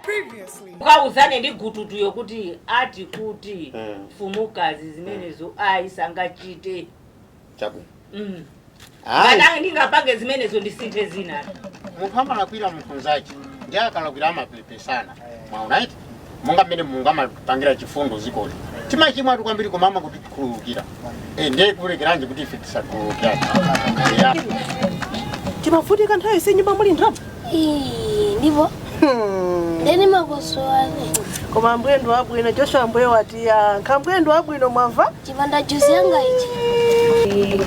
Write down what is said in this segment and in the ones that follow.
Previously. Ukauzane ndi gututuyo kuti ati kuti mfumukazi zimenezo ayi sangachite. Chabwino. Ayi. Ayi. Ndingapange zimenezo ndisinthe zina. Munthu amalakwira munthu nzake ndi akalakwira amapepesana, mwaona iti, monga mmene Mulungu amapangira chifundo zikoli. Timachimwa atu kwambiri koma amakutikhululukira. Ndiye kulekeranji kuti ife tisakhululukirane? Yeah. Timavutika nthawi si nyumba muli ndalama. Ii, ndipo ndeni makosowane. Koma ambuye ndi wabwino, Joshua, ambuye watiyankha, ambuye ndi wabwino, mwamva? Chipanda juzi yanga ichi.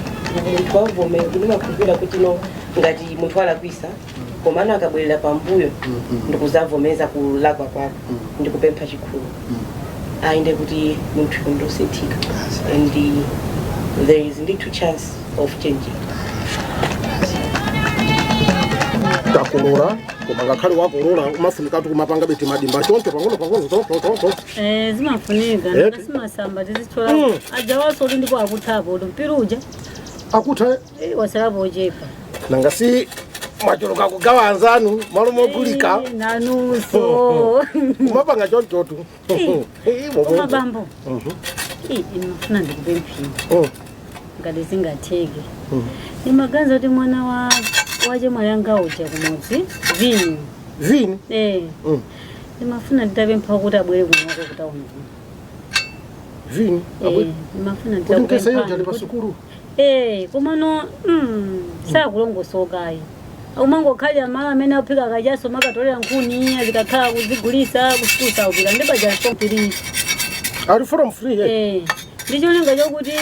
Munthu wavomera, ndimakhulupirira kuti no, ngati munthu alakwisa komano akabwerera pambuyo ndikuzavomeza kulakwa kwako ndikupempha chikhululuko, ayinde kuti munthu ndosinthika and there is ndithu chance of changing. Takolola, koma ngakhale wakolola umafunikatu kumapanga beti madimba choncho pang'ono pang'ono choncho choncho. Eh, zimafunika. Eti. Nasimasamba tizithola ajawaso uli ndipo akuthapo uli mpira uja. Akutha. Eh, wasalapo ochepa. Nanga si mwachuluka kugawa anzanu malo mogulika. Eh, nanuso. Kumapanga chonchotu. Koma bambo, eh, imafuna ndikupemphini ngati zingatheke. Ndimaganiza kuti mwana wa wache mwayanga uja kumudzi, Vini. Vini. Eh. Ndimafuna nditapempha kuti abwere kunoko kutauni. Vini. Eh, ndimafuna Kuti mkesa iyo jali nditakupemphani pa sukulu. Eh, komano sakulongosokayi. Umangokhalira malo amene aphika kachaso, makatolera nkhuni, azikakhala kuzigulisa, kusukulu saupita, ndi paja form 3. Ali form 3? Eh, ndi cholinga chokuti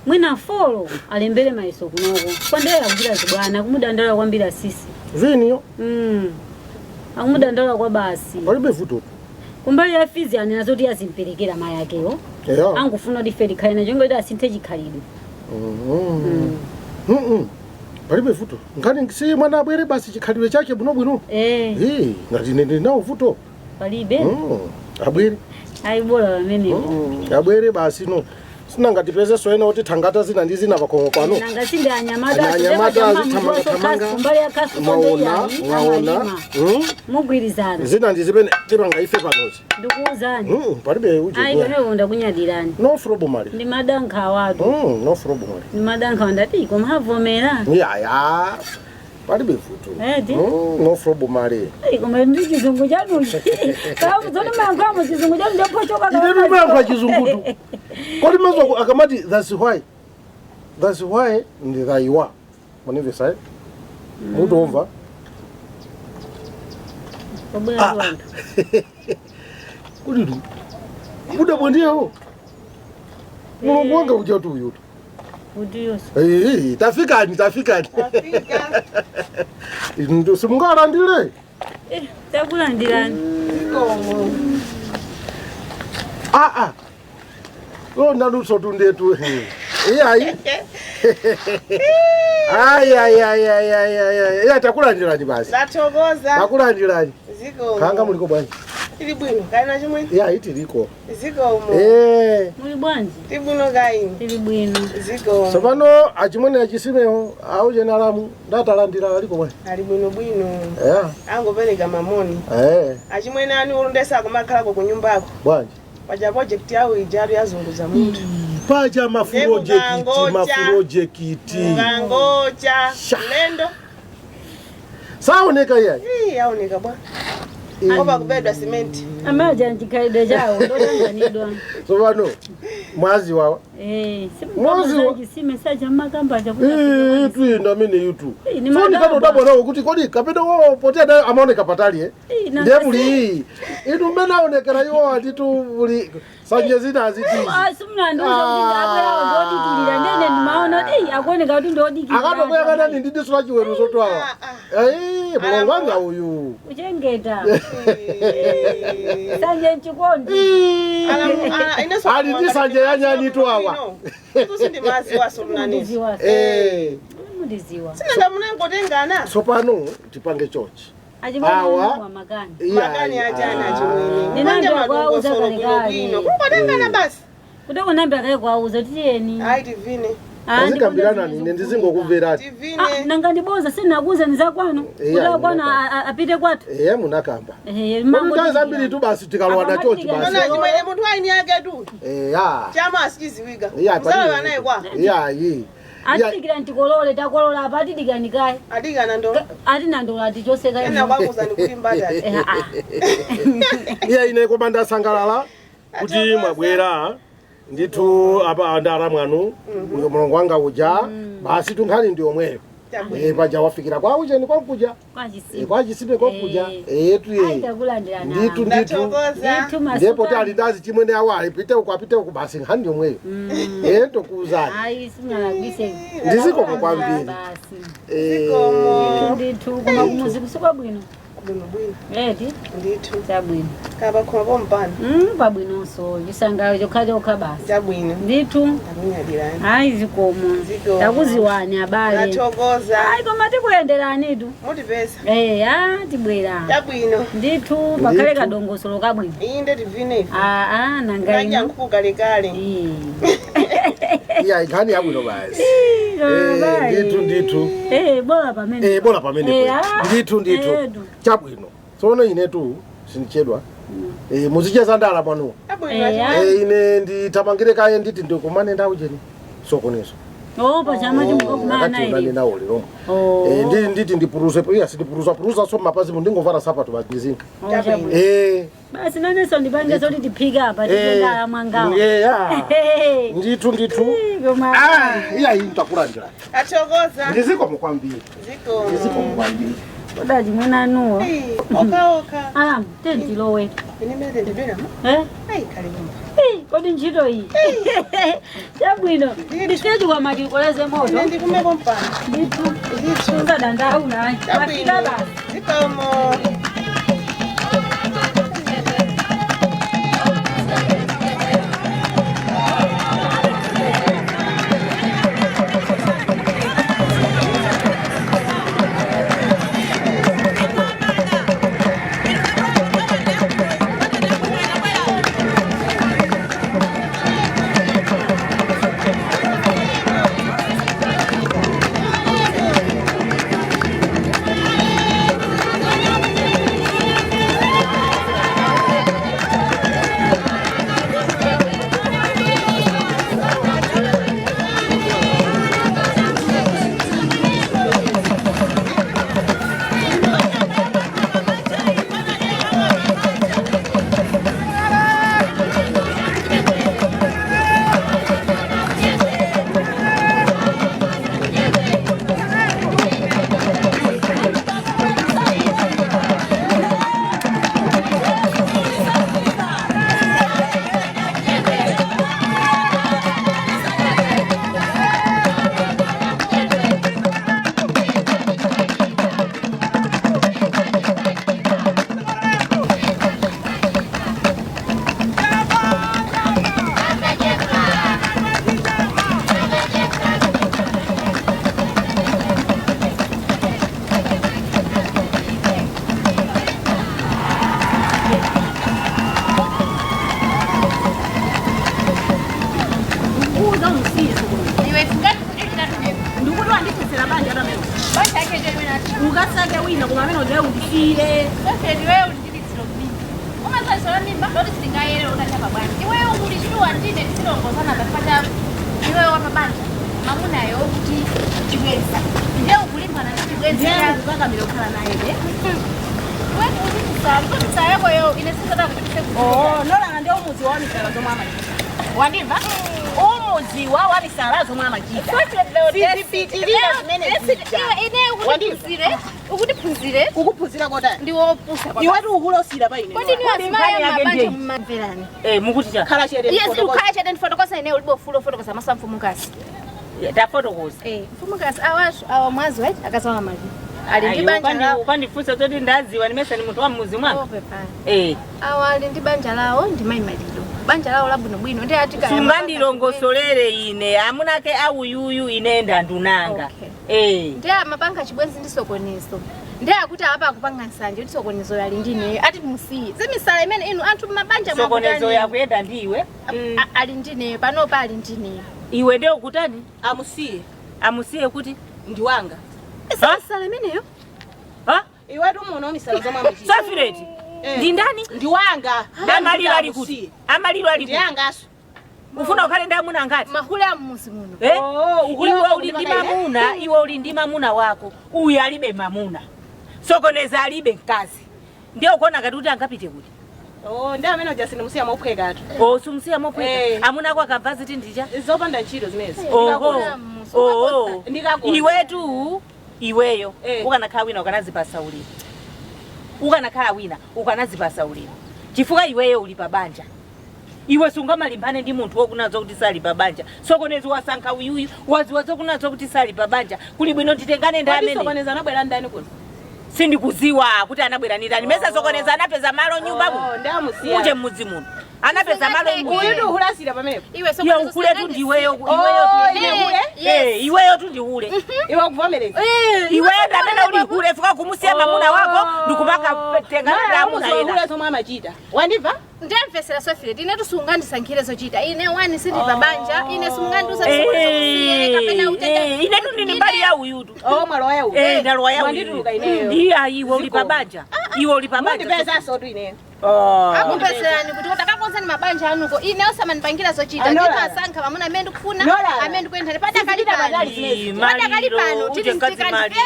mwina four alembere mayeso kunoko. Kwandera kuchita zibwana, kumudandaula kwambiri asisi. Viniyo? Akumudandaula kwa basi. Palibe vuto. Kumbali ya fees anena zoti azimperekera mayi akewo. Angufuna kuti ife tikhale nacho ngoti asinthe chikhalidwe. Palibe vuto, ngati si mwana abwere basi, chikhalidwe chake bwinobwino. Eh. Eh, ngati ine ndinawo vuto. Palibe. Abwere. Ayi, bola pamenepo. Abwere basi, no sinangatipezeso ena kuti thangata zina ndi zina pakhomo pano. Nanga sinde anyamata. Anyamata azithamanga-thamanga. Kumbali ya khasu. Mwaona, mwaona. Mugwirizana. Zina ndi zimene tipanga ife panozi. Ndikuwuzani. Palibe uje. Ayi, pamenepo ndakunyadirani. No problem. Ndi madankha watu. No problem. Ndi madankha, ndati koma avomera. Yaya, palibe vuto. Eti. No problem. Ayi, koma ndi chizungu chanuchi kauzoni mayankhulamo chizungu chanu chapochoka. Ine ndimayankhula chizungutu. Kodi mazwa akamati "that's why", "that's why" ndi "dhaiwa", munimvesa, eh? Mutomva. Obwera anthu. Kuti mudabwa ndiyewo mulungu wanga kuja tu uyutu. Kutiyonso. Eh, tafikani, tafikani. Inu simungalandile. Eh, takulandirani. Ah ah, lo naluso tundetu iyayi, ayi ayi ayi ayi ayi ayi, iya, takulandirani basi. Tathokoza. Takulandirani. Zikomo. Khanga muliko bwanji? Tili bwino kani chimwene? Iyayi, tiliko. Zikomo. Eh. Muli bwanji? Tili bwino kaini. Tili bwino. Zikomo. Tsopano achimwene achisimewo aujenalamu ndatalandira, aliko bwanji? Ali bwino bwino. Yeah. Angopereka mamoni. Eh. Achimwene ani ulundesa akumakhalako ku nyumbako. Bwanji? Paja project yawo ijatu yazunguza munthu. Paja mafurojekiti. Ndemukangocha. Mafurojekiti. Mukangocha lendo. Saoneka iyayi. Ii, yaoneka bwa. Opa kubedwa simenti. Amaja nchikhalidwe chawo ndotanganidwa. Tsopano mwazi wawa. Eh, Mwazi wa- simukamba saja makamba Itu ino amene yutu. Eh, ni So madaba. ndikatodabwa nawo kuti kodi kapena wo poti adayo amaoneka patali, eh? Eh, Ndiye muli inu mmene aonekera iwo atitu muli sanje zina azitizi. Simunandiuza kuti abwerawo ndodikilira, ndene ndimaona kuti akuoneka kuti ndodikilira. Akatokuyang'anani ndi diso la chiweruzo twawa. Eh, mulongo wanga uyu. Kuchengeta sanje nchikondi. Ali ndi sanje yanyani tu awa. Tusindimaziwaso mnanisi. Eh. Mundiziwa. Sinanga munangotengana. Tsopano tipange chochi. Achimwene Awa. makani. Makani achana achimwene. Ndinambe Mupange kwauza madongosolo kalekale. bwinobwino. Kungotengana basi. Kuti kunambe akaye kwauza tiyeni. Ayi, tivine. Azikambirana ine ndizingokumverani. Tivine. Nanga ndiboza sinakuza nizakwanu Iya, kuti akwanu ndinakamba. apite kwathu. Eya, munakamba. Ehe, Kodi mango nthawi zambiri tu basi tikalowana chonchi basi. Ona chimwene munthu aini yake tu. Eya. Chama asichiziwika. Iya, Msala naye kwa. Iya, iyi. Iya. Atidikira ntikolole, takolola apa, atidikira nikaye. Adikana ndo. Ati nandola atichoseka. Ena kwakuza ndikuti mbatata. Iya, ine koma ndasangalala kuti mwabwera ndithu apa ndara mwanu uyo mulongo wanga uja basi tunkhani ndi omweyo. Chabwino. Paja wafikira kwa ucheni kwakuja. Kwachisime kwakuja etu ye. Aitakulandirana. Ndithu ndithu. Ndathokoza. Ndipo tali ndazi chimwene awo alipite uku apite uku basi nkhani ndi omweyo. Tokuuzani. Ayi, simunalabise. Ndizikomo kwambiri. Basi. Zikomo. Ndithu koma kumuzi kusukwa bwino. Bwino bwino. Eti Ndithu. chabwino. Kaba khoma pompano. Pabwinonso chisangalalo chokha chokha basi. Chabwino. Ndithu. Ndakunyadirani. Ayi, zikomo. Zikomo. Takuziwani abale. Ndathokoza. Ayi, koma tikuyenderanitu. Mutipesa. Eya, tibwera. Chabwino. Ndithu pakhale Ndithu. kadongosolo kabwino. Inde tivine ife. Aa, nanga Nadya inu. nkhuku kalekale. Iya, nkhani yabwino basi. Ndithu ndithu. Bola pamene. Bola pamene. Ndithu ndithu. Edu. Chabwino. Tsono inetu sindichedwa. Muzicheza ndala pano. Chabwino. Ine nditamangire kaye nditi ndikumane ndawo cheni sokoneso. Oh, pachama chimukakuma Akati unani naye. nawo lero. Oh. Nditi ndipuruze iya sindipuruza puruza so mapazi ndingovara sapato bagizinga. Oh, chabwino. Basi nanenso ndipange zoti tiphike apa titendala mwangawo. Ya. Ndithu ndithu. Koma Ah, iya iyi ntakulandira. Athokoza. Ndizikomo kwambiri. Zikomo. Ndizikomo kwambiri. koda chimwene anuwo. Oka oka. Ah, tentilowe. Ine mene ndibera ma. Eh? Ayi kale kumba. Kodi ntchito iyi. Chabwino. Ndisiye chikwama chikoleze moto. Ine ndikumeko mpano. Ndithu. Ndithu. Usadandaula. Mafika Chabwino. basi. Zikomo. Ukasake wina koma amene udiwe undisire. Ndiye kukakamira kukhala naye de. Oh, nolanga ndiye umuzi wa misala zomwe amachita. Wandimva? Umuzi wa misala zomwe amachita. Sizipitirira zimene zija. Ukutiphunzire Kukuphunzira kotani? ndiwopusa Iwetu ukulosira pa ine. kodi niwe azimayi mabanja mumamverani Mukuti cha Khala chete. yes ukhala chete ndifotokoza ine ulibe ufulu ofotokoza maso a mfumukazi tafotokoza. Mfumukazi awasu awa mwazi waiti akazawa mali ali ndi banja lawo. Ukandifunsa zoti ndadziwa ndimesa ni munthu wa mmuzi mwanga. Ope pali. Awa ali ndi banja lawo ndi mayi maliro. Banja lawo labwinobwino ndi ati kaya Sungandilongosolere ine amunake auyuyu ine ndandunanga. Okay. Ndi amapanga chibwenzi ndi sokonezo. Ndiye akuti apa akupanga nsanje kuti sokonezo yali ndineyo ati musiye. Zimisala imene inu anthu mabanja Sokonezo yakuyenda ndiwe. Ali ndineyo panopa ali ndineyo. Iwe ndiye ukutani? Amusiye. Amusiye kuti ndiwanga. Misala imeneyo? Ha? Iwetu muno misala zomwe amachita. Safireti. Ndi ndani? Ndiwanga. Amaliro ali kuti? Amaliro ali kuti? Ndiyangaso. Ufuna ukhale ndi amuna angati? Mahule amuzi muno. Eh? Iwe uli ndi mamuna, iwe uli ndi mamuna wako. Uyu alibe mamuna. Sokoneza alibe mkazi. Ndiye ukuona ngati kuti angapite kuti. Oh, ndi amene uja sindimusiya mophwekatu. Oh, sumusiya mophweka. Eh. Amuna ako akamva ziti ndija? Zopanda ntchito zimenezi. Oho. Oho. Ndikakonza. Iwetu iweyo ukanakhala wina ukanazipasa ulimi. Ukanakhala wina ukanazipasa ulimi. Chifukwa iweyo uli pa banja. Iwe sungamalimbane ndi munthu wokunazo kuti sali pa banja. Sokonezi wasankha uyuyu, waziwa kunazo kuti sali pa banja. Kuli bwino titengane ndi Kodi amene. sokoneza anabwera ndani kuno? Sindikuziwa kuti anabwera ndani. Mesa sokoneza anapeza malo nyumba muno. Oh, ndi amusiya. Muje mmudzi muno. Anapeza malo Uyu ndi uhulasira pamenepo. Iwe Iwe ukuletu ndiweyo, iweyo tu. ine hule? Eh, iweyo tu ndihule. Iwe ukuvomereza. Iweyo ndamene uli hule fika kumusiya mamuna wako ndikupaka tengana ndi amuna ena. Hule zomwe amachita. Wandimva? Ndiyamvesera Sofile, ine tusungandisankhire zochita. Ine wani sindi pabanja, ine sungandiuza Eh, kapena uchacha. eh, ine tu ndini mbali ya uyutu. Oh, mwalowa ya uyu. Eh, ndalowa ya uyu. Mwandituluka ineyo. Iya, iwe uli pabanja. Iwe uli pabanja. Mundipeza tu ineyo. Oh. Akupezerani kuti utakakonzani mabanja anuko. Ine osamandipangira zochita. Anola. Ndimasankha pamuna amene ndikufuna, Nola. amene ndikuyendani. Padakali pano. Padakali pano tili mtikati,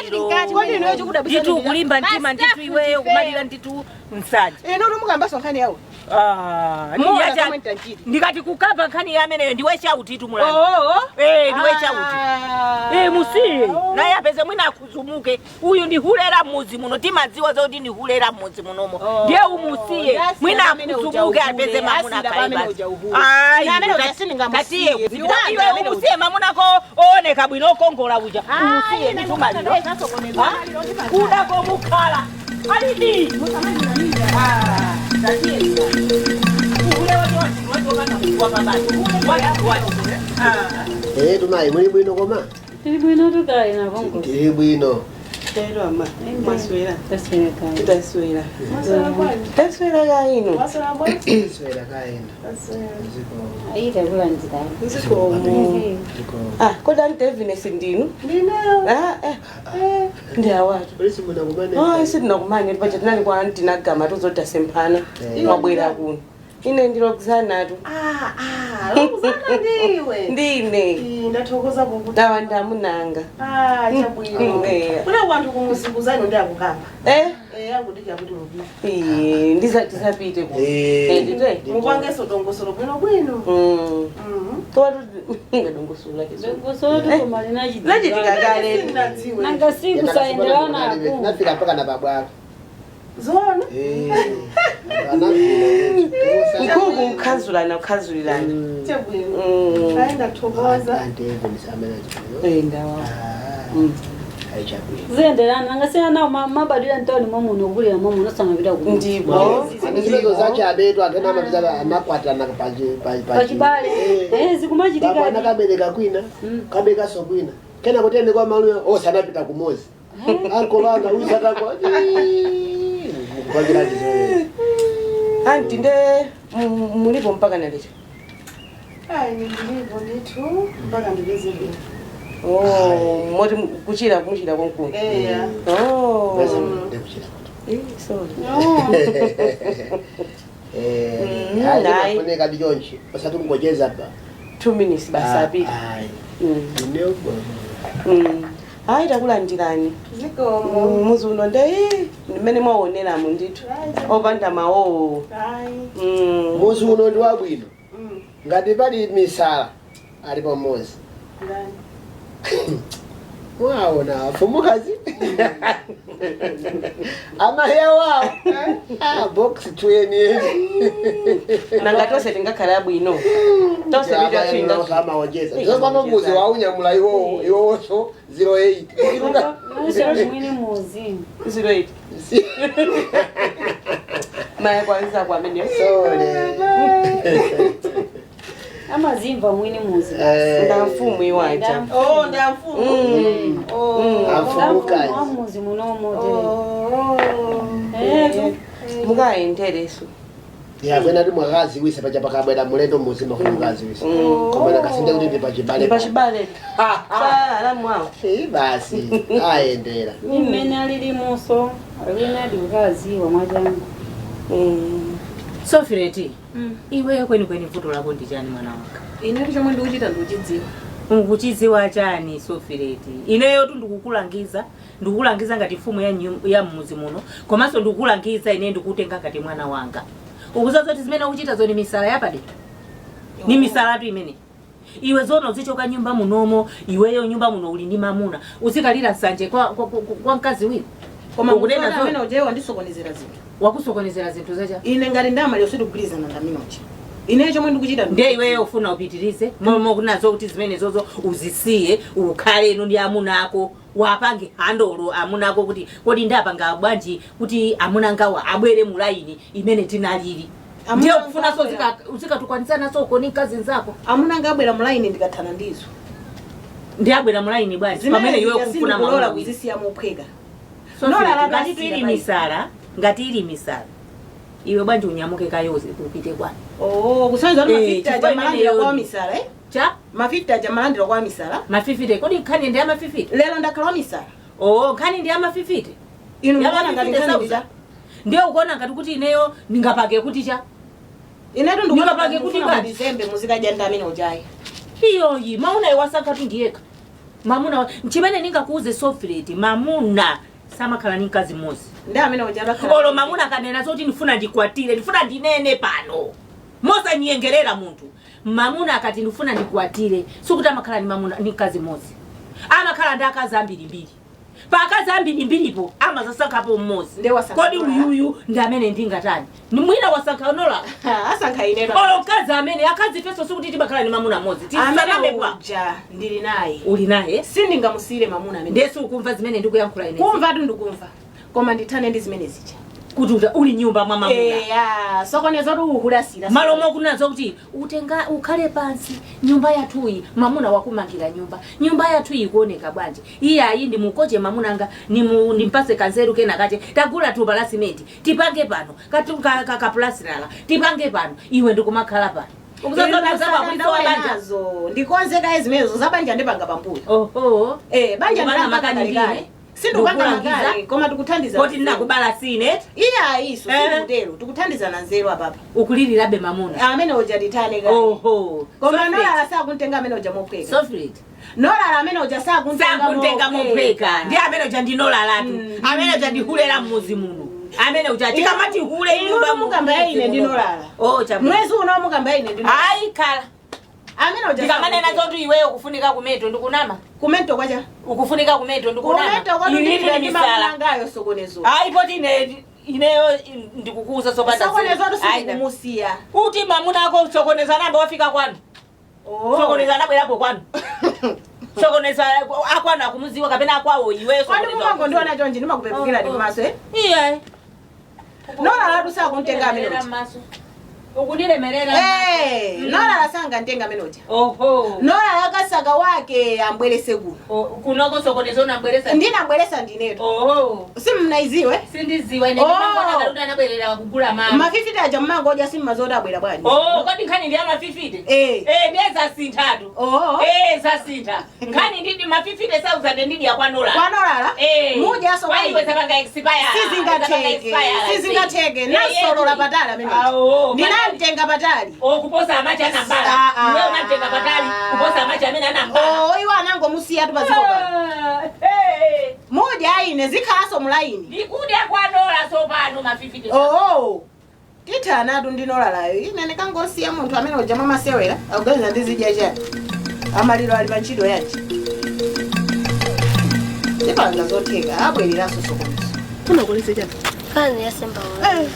tili mkati. Kodi ineyo chikudabwisa Nditu kulimba mtima nditu iweyo kumalira nditu msanje. Ino tumukamba sonkhani yawo. Ah, Muona ndiyacha- zomwe nditachita. ndikati kukamba nkhani ya ameneyo ndiwe chauti tu mulani. Oh. Eh, ndiwe chauti. Eh, musiye. Naye apeze mwina akuzumuke. Uyu ndi hulera mudzi muno timadziwa zoti ndi hulera mudzi munomo. Ndiye umusiye. Mwina akuzumuke apeze mamuna pamene kaiba. uja uhule. Ai, Ine amene uja sindingamusiye. katiye. Ndiwanga Iwe amene uja. umusiye mamunako ooneka bwino okongola uja. Umusiye nditu maliro. Kuda komukhala. Alidi. Ah, tatiye. Uhule watu watu watu watu watu. Ah. Eh, tumayi muli bwino koma? Tili bwino tukali na kongo. Tili bwino. Tero ama mwaswera. Taswera kali. Taswera. Taswera ya ino. Swera kaenda. Aita kulandira. Nzikomo. Ah, kodi anti Evines ndinu? Ndineyo. Ah, eh. Ndi awatu. Polisi munakumane. Ah, sitinakumane pacha tinali kwa anti nagama tuzota semphana. Mwabwera kuno. Ine ndi Roxana tu. Ah, ah, Roxana ndiwe. Ndine. Ndathokoza pokuti. Ndawa ndamunanga. Ah, chabwino. Eh. Kuna wanthu kumuzikuzani ndi akukamba. Eh? Eh, akuti chakuti mupite. Eh, ndiza tisapite ku. Eh. ndite. Mupangenso dongosolo bwino bwino. Mm. Koma ngadongosolo lake. Dongosolo tukumali nachitika. Lachitika kale. Sindinadziwe. Nanga siku saendelana aku. Nafika mpaka na babwako. Zona? Eh. Anafika. Nkhuku kukhazulana kukhazulirana. Chabwino. Mm. Ayi ndathokoza. Anti Evans amene achibwino. Eh, ndawa. Ah. Aichabwino. Ziendelana nanga sina nawo mabadwira ntawuni mwamuno kulira mwamuno samapita ku. Ndipo. Andizimezo zache abetu anthu ena amapita amakwatirana Pachibale. Eh, zikumachitika. Baba anakabereka kwina, kaberekaso kwina. Kena kutende kwa maluya onse anapita kumozi. Ankolanga usakakwa. Mukupangira chizoezi. Anti nde mulipo mpaka naliti. Ayi ndilipo ndithu mpaka ndipeze bwino. Oh, moti kuchira kumuchira konkuno. Eya. Oh. Basi ndikuchira kuti. Eh, sorry. Eh, Mm, hayi nayi. kufuneka ndichonchi. Osati kungocheza pa. 2 minutes basi apita. Ayi. Mm. Ine Mm. Hayi takulandirani. Zikomo. Muzi uno nde mmene mwaoneramo ndithu. Opanda mawowo. Ayi. Mm. Muzi uno ndi wabwino. Ngati pali misala alipo mmozi. Ndani. Mwaona afumukazi. Amaheya wawo. Ah, box 20. Nanga tonse tingakhala bwino. Tonse mitu amaonjeza. Tsopano muzi waunyamula iwowo iwowonso 08. Nanga mwini muzi. 08. Maya kwanza kwa amene. Sole. Amazimva mwini muzi. Ndamfumu iwaja. Oh, ndamfumu. Oh. Amfumukazi. Wamuzi munomo. Oh. Mukayendereso. Ya kwena ndi mwakaziwisa paja pakabwera mulendo muzima kuti mukaziwisa. Koma nakasinde kuti ndi pachibale. Ndipachibale. Alamu awo. Eh, basi ayendera. Mmene alilimuso alina ndikukaziwa mwachangu. Sofireti, iweyo kwenikweni vuto lako ndi chani mwana wanga? Ine chomwe ndikuchita ndikuchidziwa. Ukuchidziwa chani Sofireti? Ineyo tu ndikukulangiza, ndikukulangiza ngati mfumu ya mmuzi muno, komanso ndikukulangiza ine ndikutenga ngati mwana wanga. Ukuza zoti zimene ukuchita zoni misala yapadera. Ni misala tu imene. Iwe zono uzichoka nyumba munomo, iweyo nyumba muno uli ndi mamuna. Uzikalira nsanje kwa mkazi wina. Koma Ukunena munthu zoni. amene ujewa ndisokonezera zinthu. Wakusokonezera zinthu zacha. Ine ngati ndamali osindikugwirizana ndaminochi. Ine chomwe ndikuchita Ndiye iweyo ufuna upitirize momwe kunazo kuti zimene zozo uzisiye ukhale inu ndi amuna ako wapange handolo amuna ako kuti kodi ndapanga bwanji kuti amuna ngawa abwere mu layini imene tinalili. Amuna Ndiye ukufunanso anga uzikatukwanitsanaso uko ni mkazi nzako. Amuna anga abwera mu layini ndikathana ndizo. Ndiye abwera mu layini bwanji pamene iwe ukufuna sindikulola mamuna wina. kuzisiya mophweka. So, Nola la ngati basi ili la misala, ngati ili misala iwe bwanji unyamuke kayoze upite kwanu. Oh, kusonyeza kuti Eh, mafifty aja chifukwa malandira imeneyo kwa misala eh? Cha? Mafifty aja malandira kwa misala. Mafifite kodi nkhani ndi amafifite? Lero ndakhala wa misala. Oh, nkhani ndi amafifite. Inu Ya mukuona ngati mafifite nkhani sauza. ndija. Ndiye ukuona ngati kuti ineyo ndingapake kuti cha? Inetu ndikuona Ndingapake kuti bwanji? ndizembe muzikadya ndi amene ujayi. Iyoyi, mamuna iwe wasankha tu ndiyekha. Mamuna chimene ndingakuuze Sofreti, mamuna samakhala ndi mkazi mmodzi. Ndi amene uja adakhala. Olo mamuna akanena zoti ndifuna ndikwatire, ndifuna ndinene pano. Mosanyengerera munthu. Mamuna akati ndifuna ndikwatire, sikuti amakhala ndi mamuna ndi mkazi mmodzi. Amakhala ndi akazi ambirimbiri. Pa akazi ambirimbiripo amazasankhapo mmodzi. Ndiye wasankha Kodi Nola. uyuyu ndi amene ndingatani? Ni mwina wasankha Nola. Asankha inetu. Olo mkazi amene akazi ifenso sikuti timakhala ndi mamuna mmodzi. Amene Tisaname kwa. uja ndili naye. Uli naye? Sindingamusiyire mamuna amene. Ndiye sukumva zimene ndikuyankhula ine. Kumva tu ndikumva. Koma ndithane ndi zimene zija. Kuti uli nyumba mwa mamuna. Eya, sokoneza kuti uhulasira. Malo mokunazo kuti utenga ukhale pansi nyumba yathuyi mamuna wakumangira nyumba nyumba yathuyi ikuoneka bwanji iyayi ndimukoche mamuna anga nimpase kanzeru kena kache tagula thumba la simenti tipange pano kapulasirala tipange pano iwe ndikumakhala pano nazo ndikonzeka zimenezo zabanja ndipanga pambuyo. Oho. Eh, banja Kupanga ndipanga makani kalekale. ndine? Sindikupanga Ndikulangiza? makani koma tikuthandiza. Koti ndinakubala sine Iya iso Eh. sikutero tikuthandizana nzeru apapa. Ukulirirabe mamuna. Amene uja tithane kale. Oho. Koma Sofreti. Nolala sakuntenga amene uja mophweka. Sofreti. Nolala amene uja sakuntenga Sakuntenga mophweka. Ndi amene uja ndinolalatu. Amene uja ndihulera mmuzi muno. Amene uja tikamati hule Inu mukamba ine ndinolala. Oh, chabu. Mwezi uno mukamba ine ndinolala. Ayi khala. Amene uja Ndikamanena zoti iweyo ukufunika kumento ndikunama. Kumento kwacha. Ukufunika kumento ndikunama. Kumento kwatu Ili ndipita ndi misala. ndimamulangayo sokonezo. Ayi poti ine ineyo ndikukuuza sopanda. Sokonezo tu Ayi, sikumusiya. Uti mamuna ako sokoneza namba wafika kwanu. Sokoneza anabwerapo kwanu. Sokoneza akwanu akumuziwa kapena akwawo iweyo Kwani sokoneza. mumango ndiona chonje ndimakupepukira ndi maso eh? Iye. Nolala tu sakuntenga amene uja. Ukunilemerera. Eh, Nolala sangantenga amene uja. Oho. Nolala kasaka wake ambwerese kuno. Kunoko sokonezo unabweresa. Ndinabweresa ndinetu. Oho. Simnaiziwe? Sindiziwa ine Oh. ndimangona kaluti anabwerera kugula mama. Mafifiti aja mmango oja simmazoda abwera bwanji. Oh, kodi nkhani ndi amafifite? Eh. Eh, ndiye zasinthatu. Oh. Eh, zasintha. Nkhani ndidi mafifite 1000 ndidi yakwanolala. Kwanolala? Eh. Muja so Kwa iwe zapanga expire. Sizingatheke. Sizingatheke. Nasolola patali amene. Awo. Ndinamtenga patali. Oh, kuposa amachi anambala. Ah, ah. Iwe unamtenga patali kuposa amachi amene anambala. Oh, iwo anangomusiya tu paziko pano. Eh. Muja ine zikhalaso mulaini. Ndikudya kwanola sopano mafifite. Oh. Tithanatu ndinolalayo. Ine ndikangosiya munthu amene uja mamasewera akuganiza ndizidya chani. Amaliro ali pa ntchito yanji. Tipanga zotheka abwereranso sokonezo. Unakolese chani? Kani yasemba Eh,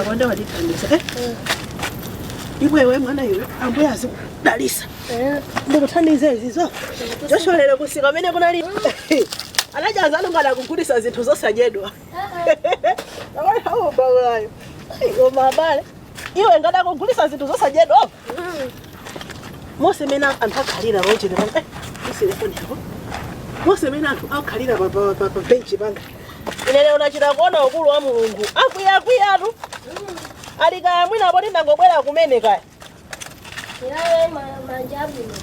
akonde watithandiza eh. Iwewe mwana iwe ambuye azikudalisa. Ndikuthandize izizo. Joshua lero kusika amene kunali. Anajaza alungala kugulisa zinthu zosadyedwa. Koma abale iwe ngada kugulisa zinthu zosadyedwa. Mose mene anthu akhalira paochene panga, iselefoni yako. Mose mene anthu akhalira pa benchi panga. Ine lero nachita kuona ukulu wa Mulungu. Akwiyakwiyatu. Ali kaya mwina poti ndangobwera kumene kaya. Ilawe manja abwino.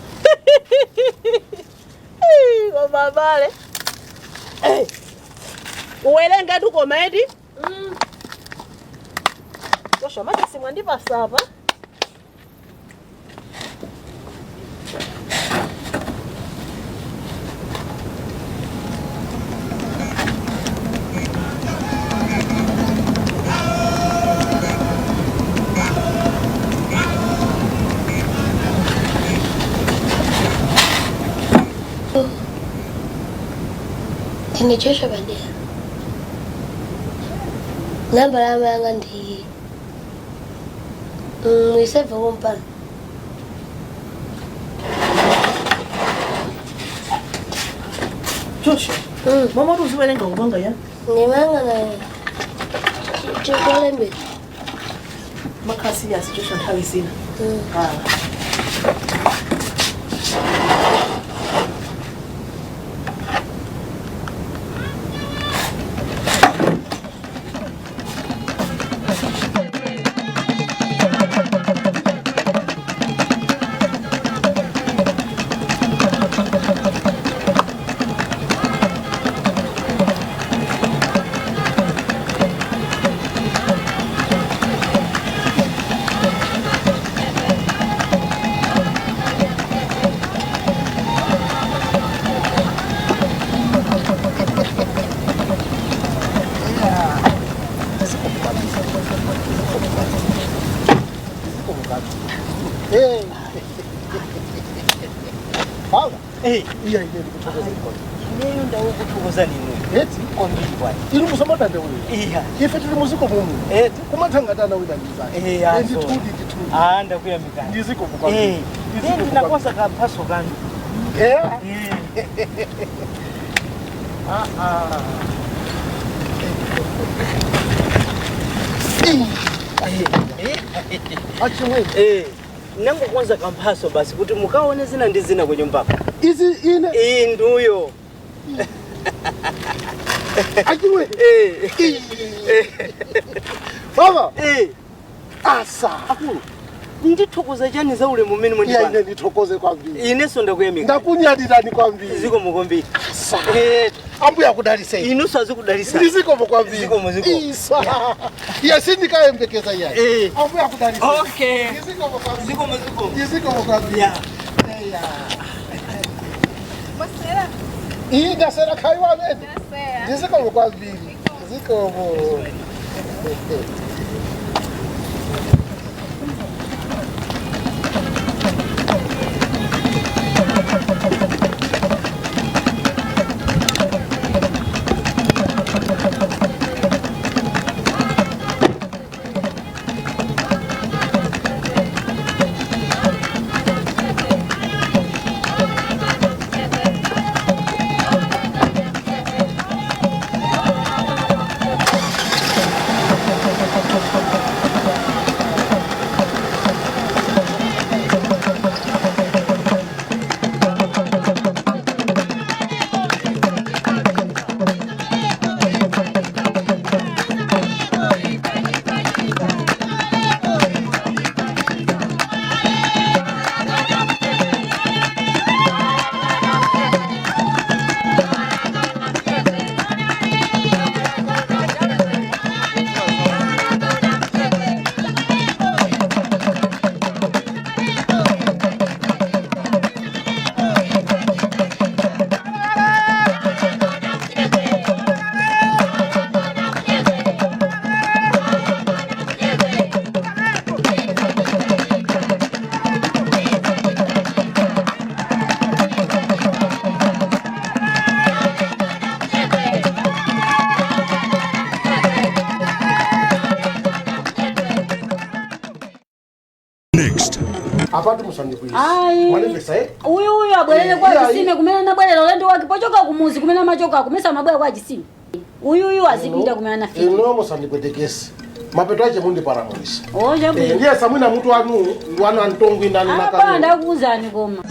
Ii, koma bale. Uwerenge tu koma eti? Joshua, machesi mwandipasa apa. Ndine Joshua Padera. Namba la yanga ndi isebva kompani. Joshua, mama kuti uziwerenga kupanga ya? Ndimanga na chikolembera. Makhala serious Joshua nthawi zina. Ah. Baba, iya ine ndikuthokoza ikona. Ineyo ndakukuthokoza ninu. Eti kwambiri kwani. Iri musamadande uyu. Iya. Ife tiri muziko mumu. Eti. Kumathangatana wina ndizake. Iya. Ndithudi ndithudi. Ah, ndakuyamikani. Ndiziko kwambiri. Eh. Ndiye ndinakonza kamphaso kanu. Eh? Ah ah. Achimwe. Eh. Nangokonza kamphaso basi kuti mukaone zina ndi zina kunyumbako. Izi ine. Iyi nduyo. Achimwe. Eh. Baba. Eh. Asa. Akulu. Ndithokoza chani za ulemu mmene Iya mwandipanga. ine ndithokoze kwambiri. Inenso ndakuyamika. Ndakunyadirani kwambiri. Zikomo kwambiri. Asa. Eh. Ambuya akudaliseni. Inunso azikudalisa. Ndizikomo kwambiri. Zikomo zikomo. Isa. Iya sindikayembekeza iya. Eh. Ambuya akudaliseni. Okay. Ndizikomo kwambiri. Zikomo zikomo. Ndizikomo kwambiri. Yeah. Eya. Iyi ndasera khaiwa amene. Ndizikomo kwambiri. Ndizikomo. Next. Apati musandikwisa. Ayi. Mwanimvesa eh? Uyu uyu abwerere kwa Iya, chisime kumene anabwerera ulendo wake pochoka kumuzi kumene amachoka kumesa amabwera kwa chisime. Uyu uyu azipita kumene anafika. Ino musandipwetekese. Mapeto ache mundiparamulisa. O, chabwino. Ndiye samwina mutu wanu ndi wanu antongwi ndani Apa nakale. ndakuwuzani koma.